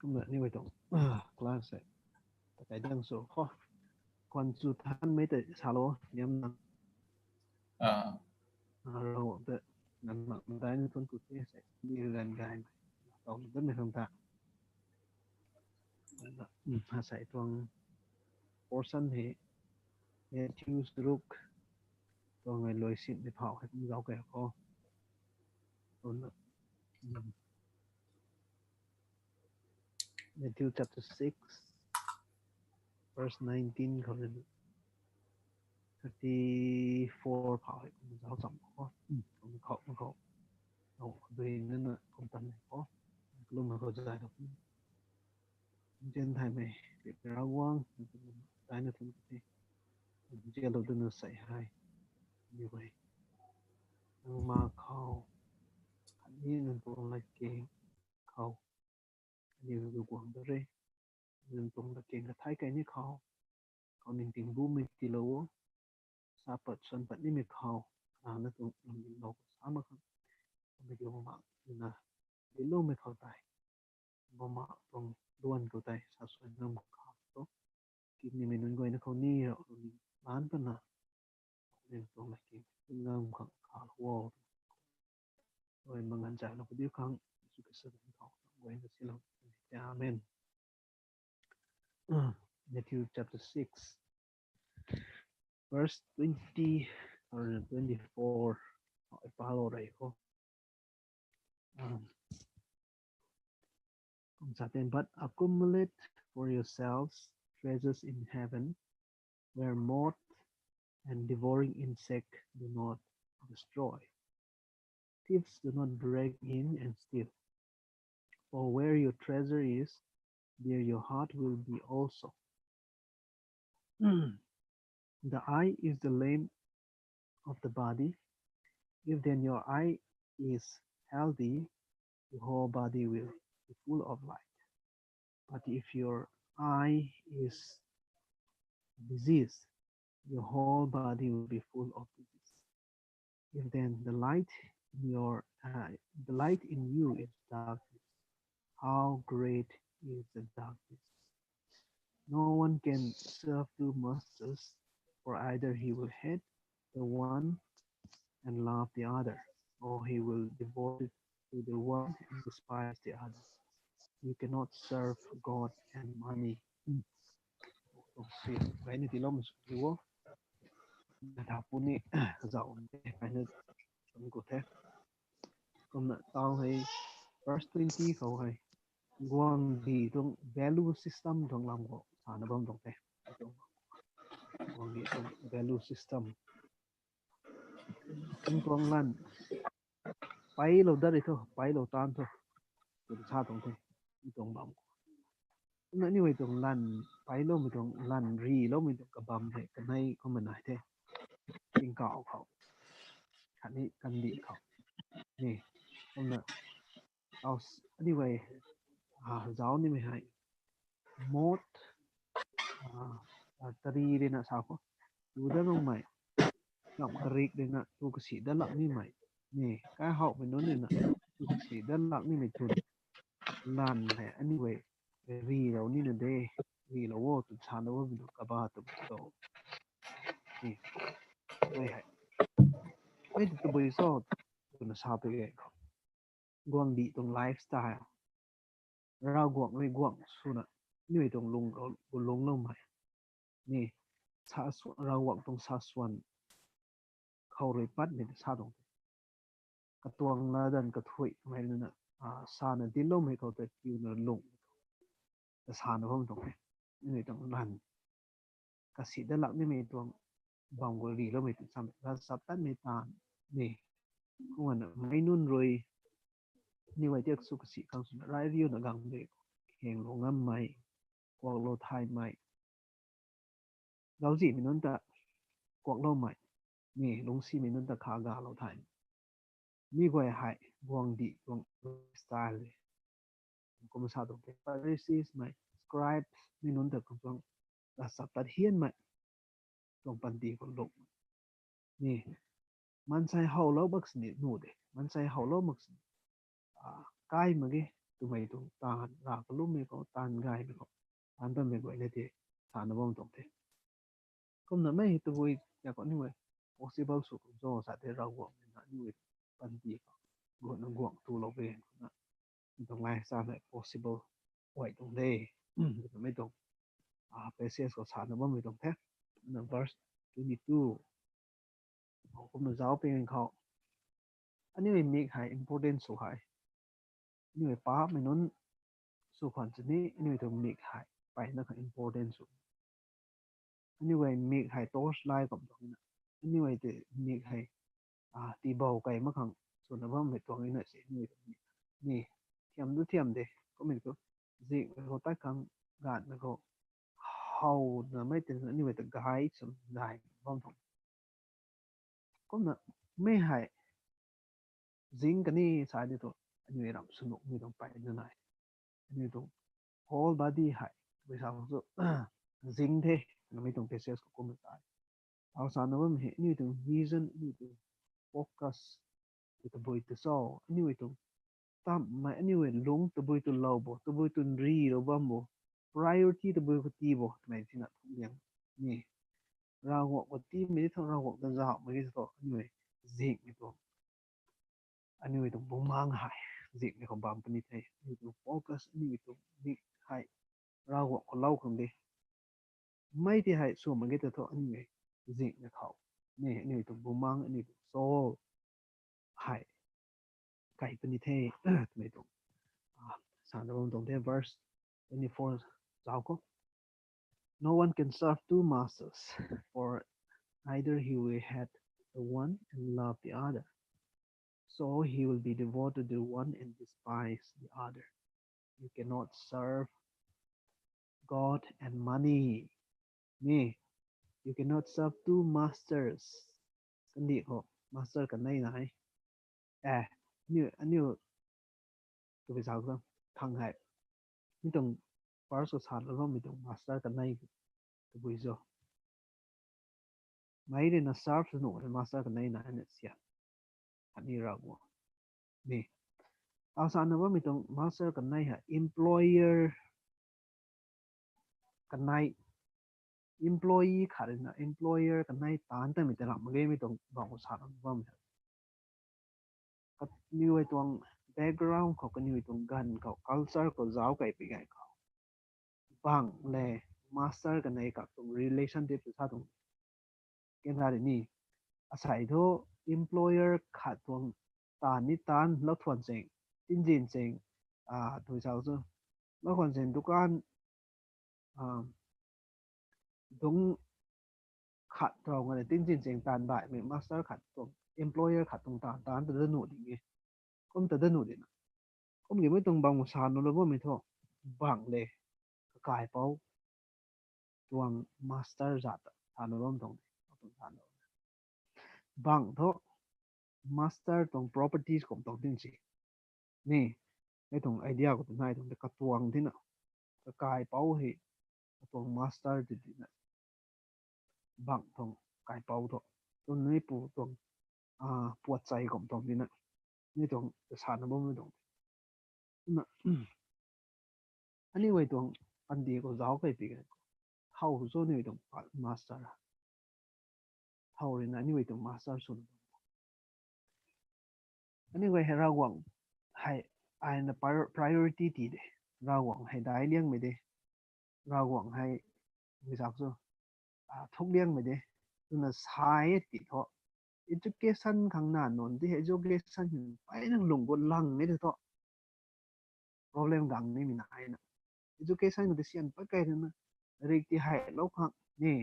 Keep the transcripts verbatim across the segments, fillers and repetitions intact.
Kumna ni wei tuang class se. Takai dang su kho. Kwan chu than mei te salo niam nang. Ah, Ro de nan mak dai na tun ku te se. Ni ran gai. Tau de me thang ta. Ha sai tuang portion he. Matthew Siruk. Tuang ngai loi sim ni phau hai kum zau kai kho. Tuang na. Matthew chapter six, verse nineteen khou rui thirty-four phau hei kum zau cham kho. Kum khou, kum khou. Nau dui na na kum tan nei kho. Kalum khou zai khou. Jen thai mei, pip ra guang, dai na thun kati. Jen lo dun na sai hai. Ni wei. Nang ma khou. Khatni nang tuang lat keng khou. Aniu rui guang da re. Nang tuang lat keng kathai kai ni khou. Khou ning ting bu mei ti lo o. Sa pat suan pat ni mei khou. Kana na tuang lam ning lo sa mak khang. Mei ti bu mak na. Di lo mei khou tai. Bo mak tuang duan khou tai. Sa suan ngam khou to. Kik ni mei nunc guay na khou ni rau ni. Maan pana. Nin tuang lat keng. Ngam khang kha lo o. Oi, mangan zai lo kadiu khang, Jisu Khrista zanc khou, guay na si lo. Amen. Matthew chapter six, verse twenty or twenty-four. Ai pa lo rei kho. Um, kum sa ten, but accumulate for yourselves treasures in heaven, where moth and devouring insect do not destroy. Thieves do not break in and steal. For where your treasure is, there your heart will be also. The eye is the lamp of the body. If then your eye is healthy, the whole body will be full of light. But if your eye is diseased, your whole body will be full of disease. If then the light in your uh, the light in you is darkness, how great is the darkness! No one can serve two masters, for either he will hate the one and love the other, or he will devote it to the one and despise the other. You cannot serve God and money. Gai ni ti lou mak sw o. Tha puni zau gai ni kum ku the. Kumna tau hei verse twenty khou hei guangcdic tuang value system tuang lam khou sana bam tuang the. Guangcdic tuang value system. Kum tuang lan pailou dat ri thu, pailou tan thu. Kum sa tuang the. Tuang bam khou. Kumna aniu hei tuang lan, pailoumei tuang lan, riloumei tuang kabam hei kanei kumna nai the. Tingkauh khou. Khatni kandih khou. Ni, kumna, aniu hei, zauc nimei hei. Moth, tari rina sa khou. Tu dat makmei. Kam karik rina tu kasi dat lak nimei. Ni, kaihowmei nunc rina tu kasi dat lak nimei tun. Lan hei aniu hei rilou nina de, rilou o tw sa lou o, mi tu kaba tu tu. Ni, hei hei. Hei tu tabui cho twna sa pui e khou. Guangcdic tuang lifestyle. Ravguangc rui guang swna, aniu tuang lung, lungloumei. Ni, Ravguangc tuang sa swan khou rui patmei ta sa tuang the. Katuang latdanv kathuimei rui na, sana dincloumei khou ta kiuna lung ta sana bam tuang the. Aniu tuang lan. Kasi dat lak nimei tuang bam khou riloumei tu samei, ravchaptatmei taanv ni. Kumna meic nunc rui, aniu hei tiak sw kasi khang swna rai riuna gang de, khenglou ngammei, kuaklou thaymei. Zauczihmei nunc ta kuakloumei, ni lungcsimei nunc ta kha galou thay. Mi guay hei guangcdic tuang style e. Kum sa tuang the, Pharisees mei, scribes mei nunc ta kum tuang ravchaptat hianmei tuang panty khou lung. Ni, maansei howlou mak sini nu de, maansei howlou mak sini. Kai mak ge, twmei tuang taanv, Rav kalummei khou, taanv gaymei khou, taanv bammei guay na tei sana bam tuang the. Kumna mei hei tabui ya khou aniu guay possible sw kum cho sa tei Ravguangc na aniu guay panty khou guangna guang tu lou be na, tuang lai sa hei possible guay tuang de. Kumna mei tuang passage khou sana bammei tuang the. Na verse twenty two khou kumna zauc ping khou, aniu mik hei important sw hei, aniu paapmei nunc sw khwan sini aniu tuang mik hei mpeyna kha important sw. Aniu guay mik hei torch light kum tuang na, aniu guay tei mik hei tiibou kei mak khang swna bammei tuang na si aniu tuang mik ni thiam tu thiam de, kummei tu zikmei khou tat khang, ganvmei khou howna mei tei aniu guay ta guide sw nai bam tuang. Kumna mei hei zing kani sa di thu, aniu ram swnuhmei tuang mpeyna nai. Aniu tuang whole body hei tabui sa khou chu zing the, namei tuang passage khou kumna ta. Tau sana bam hei aniu tuang vision, aniu tuang focus tabui tu cho, aniu tuang tammei aniu lung tabui tu lou bo, tabui tu nri lou bam bo, priority tabui khou tii bo twmei tina thuk liang ni. Ravguangc khou tiimei di thu, Ravguangc ta zauhmei di thu aniu zikmei tuang, aniu tuang bumaeng hei zikmei khou bam puni the. Aniu tuang focus, aniu tuang mik hei Ravguangc khou lou khang de. Mei tei hei sw mak ge ta thu aniu zikmei khou ni aniu tuang bumaeng, aniu tuang soul hei kai puni the twmei tuang sana bam tuang the. Verse twenty four zauc khou, No one can serve two masters, for either he will hate the one and love the other, so he will be devoted to the one and despise the other. You cannot serve God and money. Ni, you cannot serve two masters. Kandih khou master kanei nai. Aniu, aniu tabui sa khang hei, mi tuang verse khou salou bammei tuang master kanei tabui cho? Mei rui na serve sw nuh rui master kanei nai na sian. Khatni Ravguangc ni. Tau sana bammei tuang master kanei hei employer kanei, employee khat rui na employer kanei taanv tamei ta ram mak ge, mi tuang bam khou salou bam hei. Kaniw tuang background khou, kaniw tuang ganv khou, culture khou zauc kei pi ganv khou, bang le master kanei kak tuang relationship sa tuang. Ken sa ri ni, asei thu employer khat tuang taanv ni taanv lou thuan cheng, tinzin cheng, tui sau chu, lou thuan cheng dukan, dungc khat tuang tinzin cheng taanv baihmei master khat tuang, employer khat tuang taanv, taanv ta da nuh ding e. Kum ta da nuh dina. Kum ki mei tuang bang sa nu lou bammei thu, bang le kakaipouc tuang master zat ta sa nu bam tuang, tuang sa nu. Bang thu master tuang properties kum tuang tin si. Ni, mei tuang idea khou tu nai tuang de katuang tina. Kakaipouc hei, katuang master ti tina. Bang tuang kaipouc thu, tu nui pu tuang puat chai kum tuang tina. Ni tuang ta sa na bammei tuang. Kumna, aniu tuang panty khou zauc kei pi ganv khou, how cho aniu tuang master? How rui na aniu tuang master sw? Aniu hei Ravguangc hei, aina prior-, priority ti de. Ravguangc hei daic liangmei de. Ravguangc hei, mi zak chu, thuk liangmei de. Twna sa e ti thu, education khang na nunc ti hei education khang mpeyna lung gut lang e ti thu, problem gang nimei na aina. Education khou ti sian pat kei rui na, rik ti hei lou khang ni,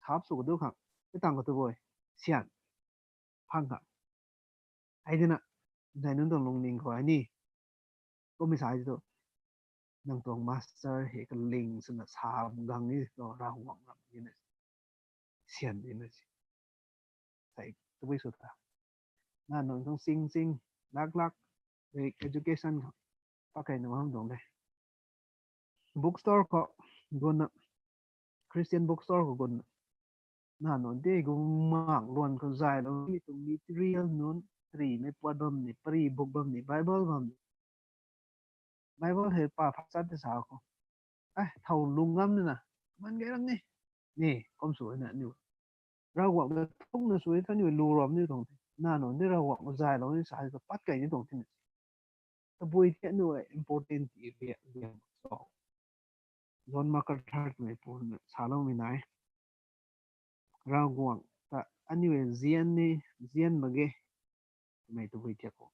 sap sw kadu khang, mi tang khou tu bui, sian phang khang. Hei tina, nzai nunc tuang lungning khou hei ni, kummei sa tu, nang tuang master hei kaling swna sa gang ni tu, Ravguangc ram ni na, sian di na si. Sei tabui sw ta, na nunc tuang sing sing, lak lak, rik education khou, pakeina bam tuang de. Bookstore khou, gunna, Christian bookstore khou gunna, na nunc ti gu mang luan khou zaylou mi tuang material nunc, parimei puat bam ni, pari book bam ni, Bible bam ni, Bible hei pa pha chat te sa khou, ai, thow lung ngam ni na, man gay ram ni, ni kum sw na ni. Ravguangc ta thukna sw e tho ni lu ram ni tuang the. Na nunc ni Ravguangc zay lou ni sa ta pat kei ni tuang the ni. Tabui the aniu e important ti ria ria so. John MacArthur twmei pu saloumei nai. Ravguangc ta aniu e zian ni, zian mak ge twmei tabui thiak khou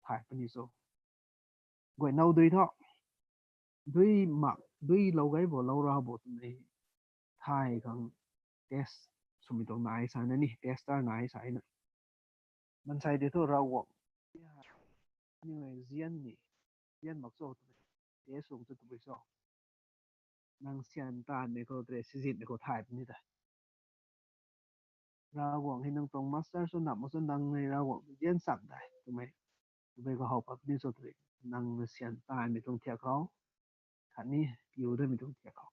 thay puni so. Guay now dui tho. Dui mak, dui lou gay bo, lou ra bo twmei thay khang test swmei tuang nai sa na ni, tester nai sa na. Mansei de thu Ravguangc aniu e zian ni, zian mak cho twmei test sw tu tabui so. Nang syan taanmei khou tre sizitmei khou thay puni ta. Ravguangc hei nang tuang master sw, nap mak sw, nang hei Ravguangc zian cham dai twmei, twmei khou how pat puni so tei, nang na syan taanmei tuang thiak khou, khatni piu damei tuang thiak khou.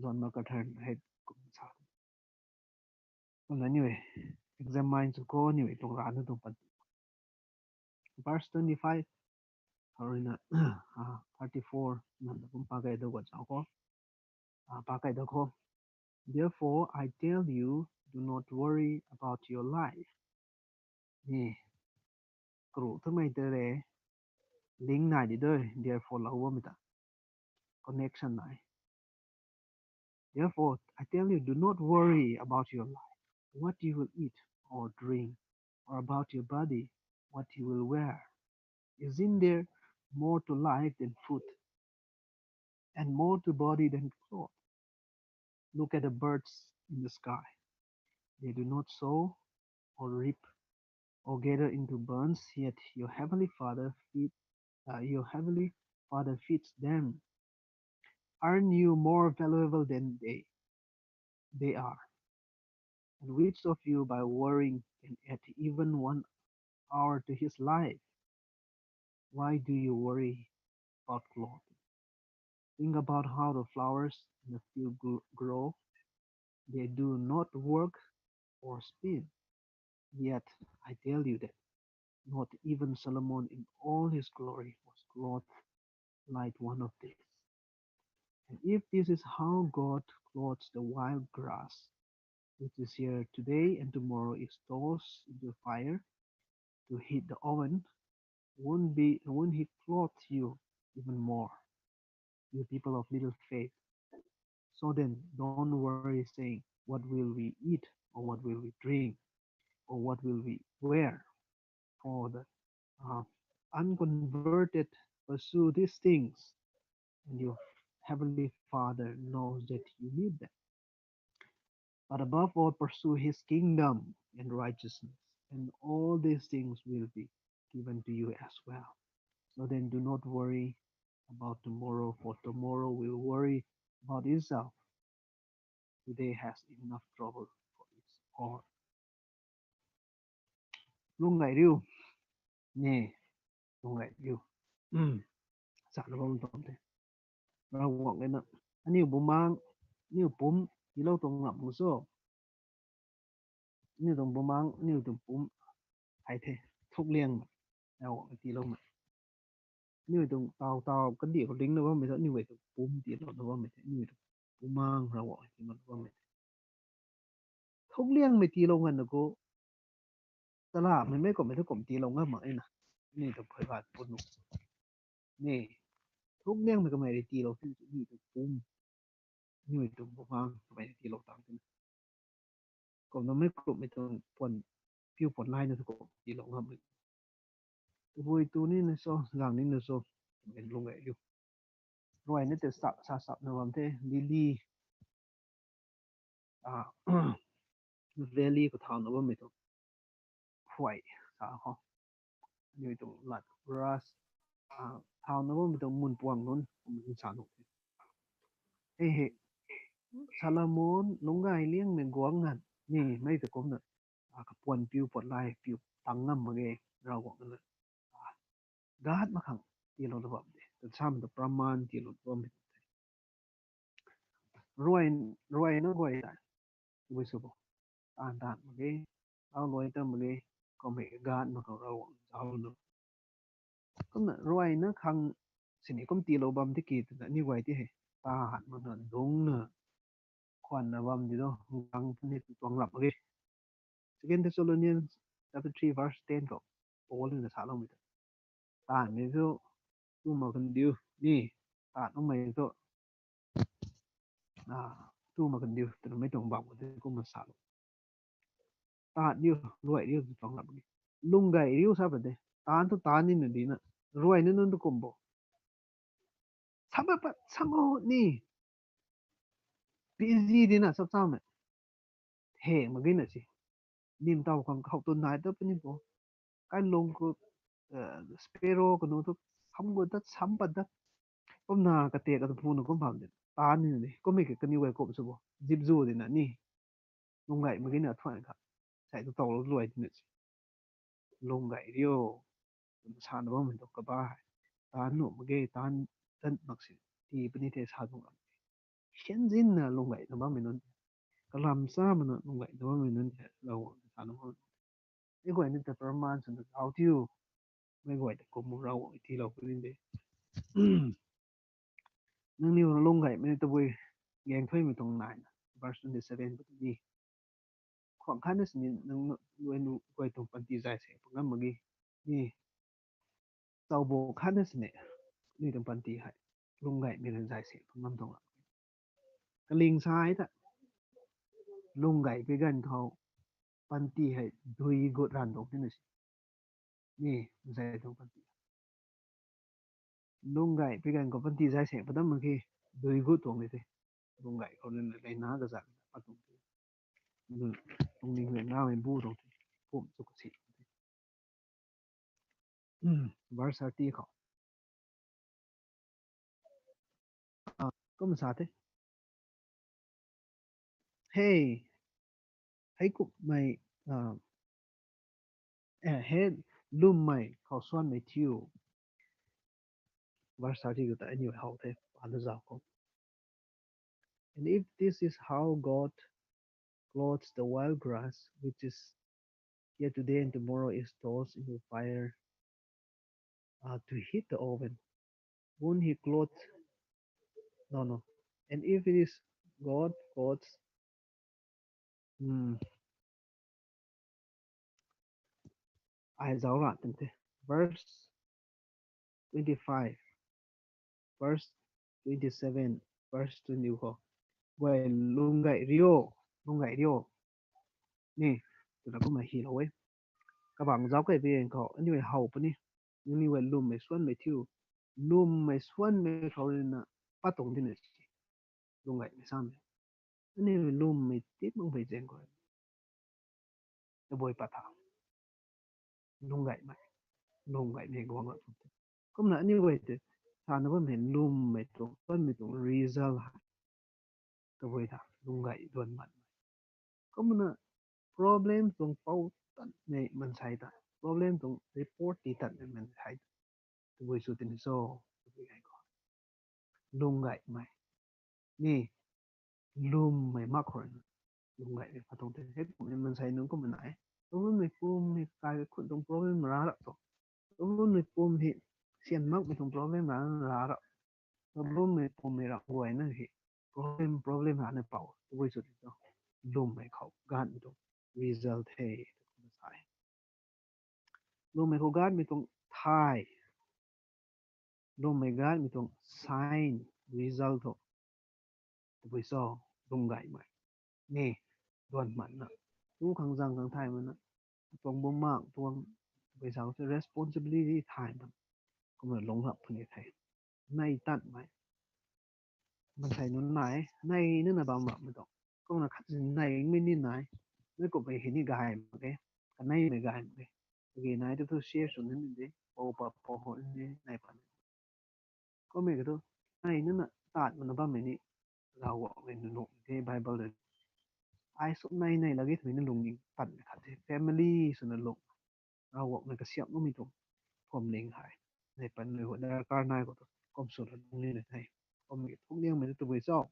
John MacArthur hei kum sa. Kumna aniu e examine sw khou, aniu e tuang rana tuang pat. Verse twenty-five, khou ruina, ah, thirty-four nganv ta kum pa kai da guat chau khou. Ah, pa kai da khou. Therefore, I tell you, do not worry about your life. Ni, karu twmei te re, link nai di de, therefore lou bammei ta. Connection nai. Therefore, I tell you, do not worry about your life, what you will eat or drink, or about your body, what you will wear. Isn't there more to life than food, and more to body than clothes? Look at the birds in the sky. They do not sow or reap or gather into barns, yet your heavenly Father feed, uh, your heavenly Father feeds them. Aren't you more valuable than they, they are? And which of you, by worrying, can add even one hour to his life? Why do you worry about clothing? Think about how the flowers in the field gl- grow. They do not work or spin. Yet I tell you that not even Solomon in all his glory was clothed like one of these. And if this is how God clothes the wild grass, which is here today and tomorrow is tossed into fire to heat the oven, won't be, won't he clothe you even more, you people of little faith? So then, don't worry, saying, what will we eat, or what will we drink, or what will we wear? For the, uh, unconverted pursue these things, and your heavenly Father knows that you need them. But above all, pursue his kingdom and righteousness, and all these things will be given to you as well. So then, do not worry about tomorrow, for tomorrow will worry about itself. Today has enough trouble for its own. Lung gay riu. Ni, lung gay riu. Sa na bam tuang the. Ravguangc na, aniu bumaeng, aniu pumc tiilou tuang ngam mak cho. Aniu tuang bumaeng, aniu tuang pumc hei the, thukliang, Ravguangc tiiloumei. Aniu tuang taw taw kandih khou ding na bammei thu, aniu tuang pumc tiilou na bammei the, aniu tuang bumaeng Ravguangc tiilou na bammei the. Thukliangmei tiilou nganv na khou, talamei mei kummei thu kum tiilou ngam mak e na. Aniu tuang phay vat pun nu. Ni, thukliangmei kamei rui tiilou the, aniu tuang pumc, aniu tuang bumaeng kamei rui tiilou tang the na. Kumna mei kummei tuang puan, piu puan lai na thu kum tiilou ngam e. Tabui tu ni na cho, zang ni na cho, twmei lung gay riu. Ruayna tei sa, sa sapna bam the, lily, ah, valley khou thauna bammei tuang khuay sa khou. Aniu tuang lat grass, ah, thauna bammei tuang mun puang nunc, kum sa nu the. Hei hei, Solomon lungc gay liangmei guangc nganv ni mei ta kumna, ah, kapuan piu puan lai piu tang ngam mak ge, Ravguangc na, ah, gat mak khang tiilou na bam de. Tan samei ta praman tiilou na bam de. Ruay, ruayna guay ta, tabui sw bo, taanv taanv mak ge, lau luai ta mak ge, kummei gat mak khang Ravguangc zauc nu. Kumna ruayna khang sini kum tiilou bam tiki twna ni guay ti hei. Taanv mana dungcna khwanna bam di do, gang puni tuang lam mak ge. Second Thessalonians chapter three verse ten khou Paul na saloumei ta. Taanv mei tu, tu mak kan diu, ni, taanv mei tu, ah, tu mak kan diu, twna mei tuang bam ko de kumna salou. Taanv diu, ruai diu, tu tuang lam mak ge. Lung gay riu sa pa de, taanv tu taanv ni na di na, ruai na nunc tu kum bo. Sap pat, sap o ni. Busy di na, sap sap mei. Hei, mak ge na si. Nim tau khang khou tu nai ta puni bo. Kai lung khou, eh, sparrow kanu tu, sam gu tat, sam pat dat. Kumna kate ka tu phu na kum pham di. Taanv ni ni. Kum mei ke kaniw gay kum sw bo. Zip zu di na ni. Lung gay mak ge na thuan kha. Sai tu tau lou luai di na si. Lung gay riu. Sa na bammei tu kaba hei. Taanv nuh mak ge, taanv tan mak si. Ti puni the sa dung lam. Sian zin na lung gay na bammei nunc. Kalam sa mana lung gay na bammei nunc the. Lou sa na bammei. Mei guay ni ta perman sw na zau tiu. Mei guay ta kum rau ti lou puni de. Nangniw lung gaymei tabui gaeng thuimei tuang naina, verse twenty seven khou tw ni. Khwang khatna sini nang, nang, nang guay tuang panty zay se pangam mak ge. Ni, taubo khatna sini, ni tuang panty hei, lung gaymei rui zay se pangam tuang la. Kaling sa hei ta, lung gaypui ganv khou, panty hei dui gut ran tuang tina si. Ni, zay tuang panty. Lung gaymei ganv khou panty zay se padam mak ge, dui gut tuang ni the. Lung gay khou nina lei na kazat pat tuang the. Lung, lungning lei na mei bu tuang the. Pum chu kasi. Hmm, verse thirty khou. Ah, kum sa the. Hei, hei kummei, ah, eh, hei lwmmei khou suanmei thiu. Verse thirty khou ta anyway how the, pa na zau khou. And if this is how God clothes the wild grass, which is yet today and tomorrow is tossed into fire, uh, to heat the oven, won't he clothe? No, no. And if it is God clothes, hmm, ai zau ra tang the. Verse twenty-five, verse twenty-seven, verse twenty khou. Guay lung gay rio, lung gay rio. Ni, twna kumna hilou e. Kabang zauc kei bi khou, anyway how puni. Nangniw guay lwmmei suanmei thiu. Lwmmei suanmei khou rina pat tuang tina si. Lung gaymei samei. Anyway lwmmei tip mak pei zaeng khou. Tabui pat tha. Lung gaymei. Lung gaymei guang la tuang the. Kumna anyway te, sana bammei lwmmei tuang, suanmei tuang result hei. Tabui tha, lung gay duan mat. Kumna problem tuang pou tatmei mansei ta, problem tuang report ti tatmei mansei ta. Tabui sw tini cho, tabui gay khou. Lung gaymei. Ni, lwmmei mak khou rui na. Lung gaymei pat tuang the, hei kummei mansei nunc kumna nai. Tabui mei pum hei kai khun tuang problem ra ra tu. Tabui mei pum hei sian makmei tuang problem ra ra ra. Tabui mei pum hei ra guay na hei problem, problem ra na pou. Tabui sw tini cho. Lwmmei khou ganhmei tuang result the, kumna sa e. Lwmmei khou ganhmei tuang thay. Lwmmei ganhmei tuang sign, result tho. Tabui cho, lung gaymei. Ni, duan mat na. Tu khang zang khang thay mana. Tuang bum mak, tuang tabui sa se responsibility thay mana. Kumna lung rap puni the. Nai tatmei. Mansei nunc nai, nai nina bam rapmei tuang. Kumna khat si naimei ni nai. Mei kummei hei ni gay mak e. Kaneimei gay mak e. Kage nai tu thu share sw ni de. Pou pa pou ho ni nai pan. Kummei ka tu, nai nina tat mana bammei ni. Ravguangc rui nunc nuh the Bible rui. Ai sw nai nai lage twmei na lungning tanmei khat the. Family swna lung. Ravguangc na kasiamh makmei tuang phuamling hei. Nai panmei hu darkar nai khou tu kum sw la lung ni na the. Kummei thukliangmei tu tabui cho.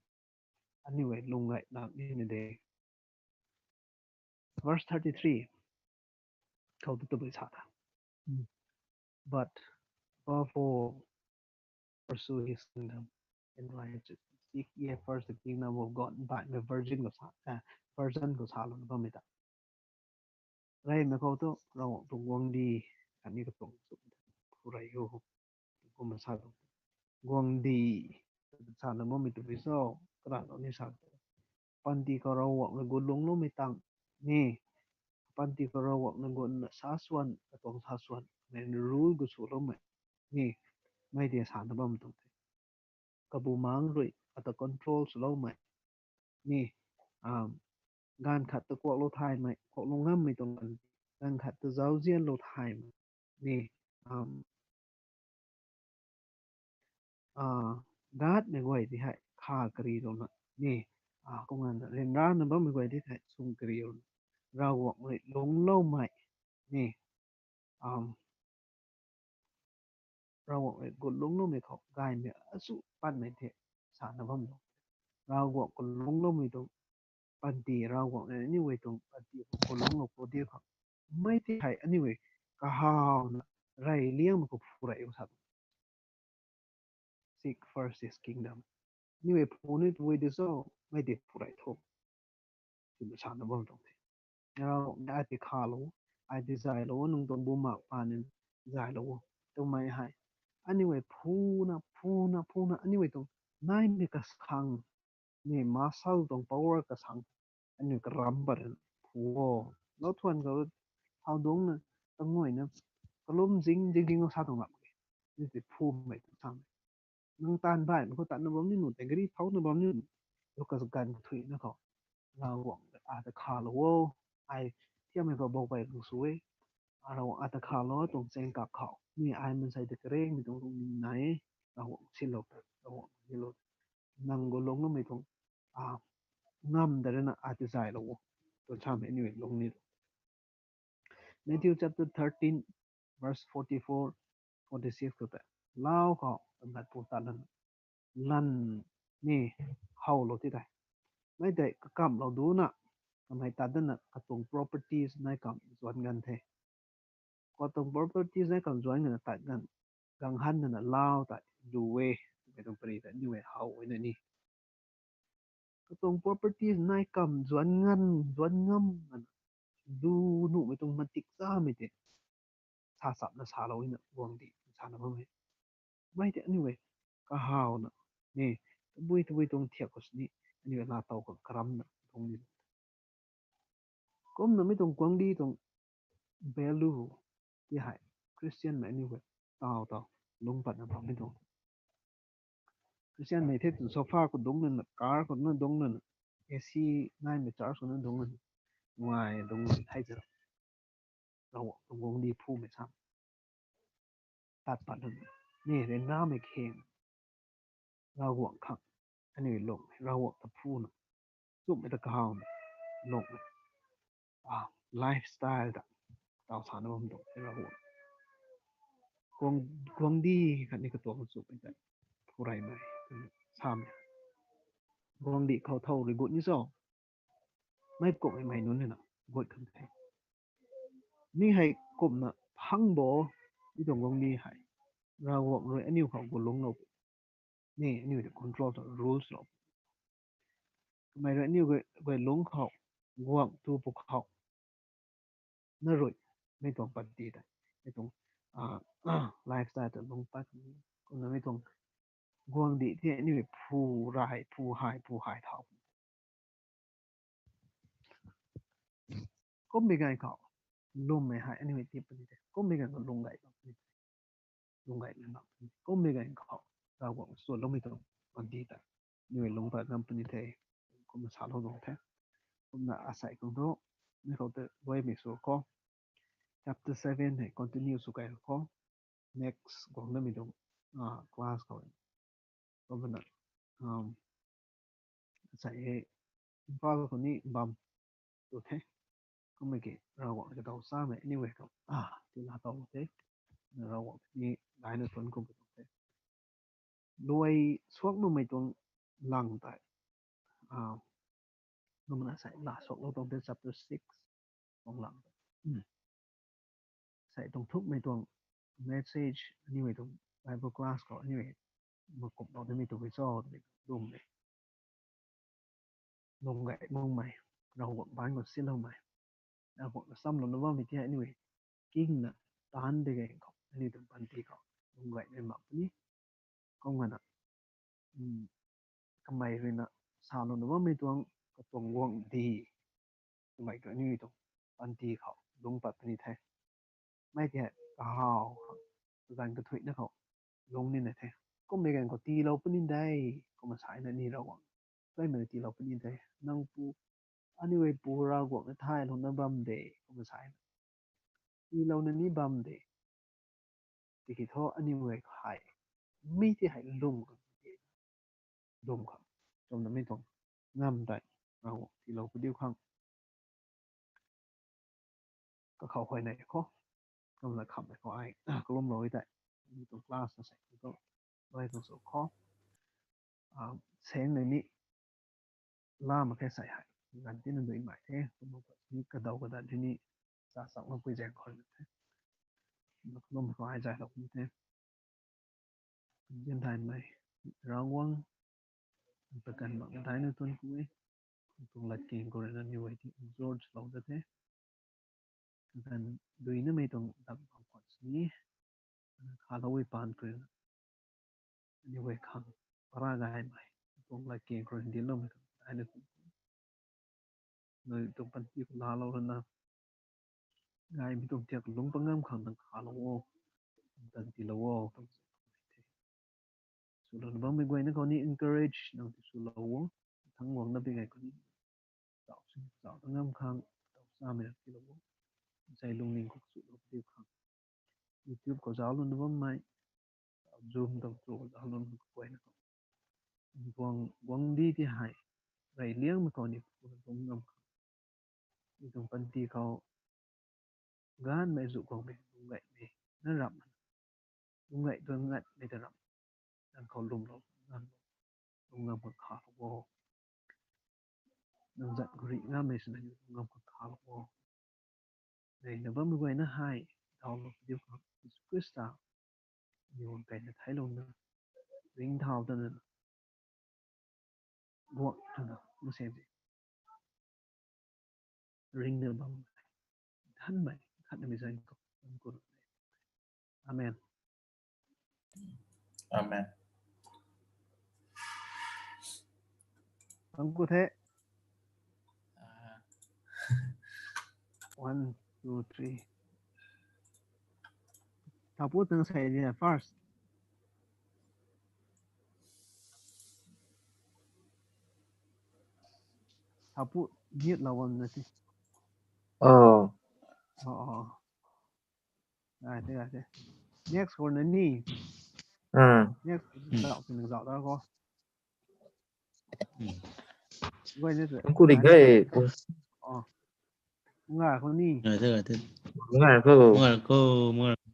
Anyway, lung gay nak ni na de. Verse thirty-three khou tu tabui sa tha. But above all, pursue his kingdom and righteousness. Seek ye first the kingdom of God by the virgin khou sa, eh, virgin khou sa lou na bammei ta. Reymei khou tu Ravguangc tuang guangcdic khatni katuang chumh phu rey o. Kumna sa lou. Guangcdic sa na bammei tu pi so, kara lou ni sa. Panty khou Ravguangc rui gut lungcloumei tang ni, panty khou Ravguangc rui gut na sa suan, katuang sa suan, mei rule gut swloumei ni, mei tei sa na bam tuang the. Kabumaengc rui ata control swloumei ni, um, ganv khat ta kuaklou thaymei, kuaklou ngammei tuang ganv, ganv khat ta zauzianlou thaymei ni, um, ah, Godmei guay tei hei kha kari lou na ni, ah, kumna ryanrana bammei guay tei hei sung kari lou na, Ravguangc rui lungcloumei ni, um, Ravguangc rui gut lungcloumei khou gaymei achu patmei the sa na bam lou. Ravguangc khou lungcloumei tuang panty, Ravguangc rui aniu guay tuang panty khou lungclou khou di khang, mei tei hei aniu guay kahawna rey liangmei khou phu rey o sa. Seek first his kingdom. Aniu guay phu ni tu di so, mei tei phu rey tho twna sa na bam tuang the. Ravguangc ai tei khalou, ai tei zaylou, nang tuang bumaengh paan ni zaylou twmei hei, aniu guay phuna phuna phuna aniu guay tuang naimei kasang ni, muscle tuang power kasang, aniu karam pat rana phu o. Lou thuan khou thau dungcna, tanguayna, kalum zing zing zing sa tuang lam ke. Ni tei phumei tuang samei, nang taanv baihmei khou tatna bam ni nu, tei gari thouna bam ni nu, lu kaganv kathuina khou Ravguangc ata khalou o. Ai thiammei khou bou pey lung sw e. Ravguangc ata khalou tuang chaeng kak khou ni ai mansei ta karengmei tuang lungning nai e. Ravguangc silou ta, Ravguangc silou ta, nang gut lungcloumei tuang, ah, ngam da rana ata zaylou o tw samei aniu lung ni. Matthew chapter thirteen, verse forty-four, forty-six khou tei, lau khou tangat pu tat lana, lan ni howlou ti tei, mei tei kakamlou duna, kamei tat dana katuang properties nai kam zuanc ganv the. Katuang properties nai kam zuanc ganv na tat ganv, gang han nana lau tei lu e, twmei tuang pary ta aniu guay how e na ni. Katuang properties nai kam zuanc ganv, zuanc ngam ganv, lu nuhmei tuang matik chamei tei sa chapna salou na guangcdic sa na bam e. Mei tei aniu guay kahawna ni, tabui tabui tuang thiak khou sini aniu guay laatow khang karamna lung ni. Kumna mi tuang guangcdic tuang value ti hei Christian mei aniu guay taw taw lungc patna bammei tuang. Christian mei the tu sofa khou dungc nana, car khou na dungc nana, A C naimei church khou na dungc nana, ngai dungc nana thei ta, Ravguangc tuang guangcdic phumei sam tat pat lana, ni ryanramei kheng, Ravguangc khang aniu lung, Ravguangc ta phuna, chumhmei ta kahawna lungmei, ah, lifestyle ta taw sa na bam tuang Ravguangc. Guang, guangcdic khatni katuang chumhmei ta phu reymei samei, guangcdic khou thow rui gut ni cho, mei kumhmei mei nunc nina gut kan the. Mi hei kumna phang bo, mi tuang guangcdic hei Ravguangc rui aniu khou gut lungclou, ni aniu ta control ta rules lou, kamei rui aniu guay, guay lungc khou, guangc tu pwkhou na rui, mi tuang panty tei, mi tuang, ah, lifestyle ta lungc pat, kumna mi tuang guangcdic the aniu phu rey, phu hay, phu hay thau. Kummei ganv khou lwmmei hei aniu tip puni the. Kummei ganv khou lung gay bam puni the. Lung gay bam puni. Kummei ganv khou Ravguangc suanloumei tuang panty ta aniu lungc pat ngam puni the. Kumna salou tuang the. Kumna asei khang thu, mi khou tei luaimei sw khou, chapter seven hei continue sw kai khou, next guang namei tuang, ah, class khou, kumna, um, asei hei Imphal khou ni bam tu the. Kummei ki Ravguangc kadaw chamei aniu guay khou, ah, tina tow the. Ravguangc ni daina tuan kum tu the. Luai suak numei tuang lang tei, ah, kumna asei la suaklou tuang the, chapter six tuang lang tei. Asei tuang thukmei tuang message aniu guay tuang Bible class khou aniu guay makumlou nimei tu cho twmei lwmmei, lung gay makmei, Ravguangc baan khou sinloumei, Ravguangc na samlou na bammei ti hei aniu kingna taanc de ganv khou aniu tuang panty khou lung gaymei mak puni. Kum gana, kamei ruina salou na bammei tuang katuang guangcdic twmei tu aniu tuang panty khou lung pat puni the. Mei ti hei kahaw khang, kaganv kathuicna khou lung nina the. Kummei ganv khou tiilou puni de, kumna sa na ni Ravguangc, kaimei tiilou puni de. Nang pu, aniu hei pu Ravguangc na thaylouna bam de, kumna sa na tiilouna ni bam de. Tiki thu aniu hei, mi ti hei lung, lung khang, chwmna mi tuang ngam tei Ravguangc tiilou padiu khang kakhou huayney khou, kumna khamhmei khou ai kalumlou e tei, mi tuang class na sei tu, ai tuang sw khou, saeng nei ni, la mak khe sei hei, ganv tina duimei the, kumna ni kadaw kadat di ni, cha sak makpui zaeng khou na the, kumna kalum khou ai zaylou ni the. Nzian thaymei Ravguangc, pakan mak daina tuan ku e, tuang latkaeng khou ruina aniu hei ti exhort lou da the. Kaganv duinamei tuang dak bam khwan sini, khalou e paan khou ruina aniu hei khang para gaymei, tuang latkaeng khou ruina dincloumei khang daina tuan ku e. Nang tuang panty khou laalou rana, gaymei tuang thiak lungc pangam khang nang khalou o, nang tan tiilou o, tuang swlouna bammei guayna khou ni encourage nang ti swlou o, thangc guangna pi gay khou ni, zauc si, zauc ta ngam khang, zauc samei nang tiilou o, zai lungning khou swlou padiu khang, YouTube khou zauclouna bammei, Zoom tuang tu khou zauclouna guayna khou, guang, guangcdic ti hei, rey liangmei khou ni puna lungc ngam khang, mi tuang panty khou, gaanvmei zu guangmei, lung gaymei, na ramh, lung gay tuang ngatmei ta ramh, nang khou lwmlou, nang lung ngam khang khalou o. Nang zat khou rih ngammei swna lung ngam khang khalou o. Reyna bammei guayna hei, dawlou padiu khang Jisu Khrista, aniu guang keyna theilouna, ringcthau tana, guang twna mansei ringna bam, thanmei khatnamei zaeng khou, Amen. Amen. Thank you the. One, two, three. Thapu tang sei dia first. Thapu mute lou bam na ti. Oh. Oh, oh. Ai te, ai te. Next khou na ni. Hmm. Next khou zauc ti nang zauc da khou. Guay ni tu. Ang kuri gai. Oh. Ngar khou ni. Ngar khou. Ngar khou. Ngar khou.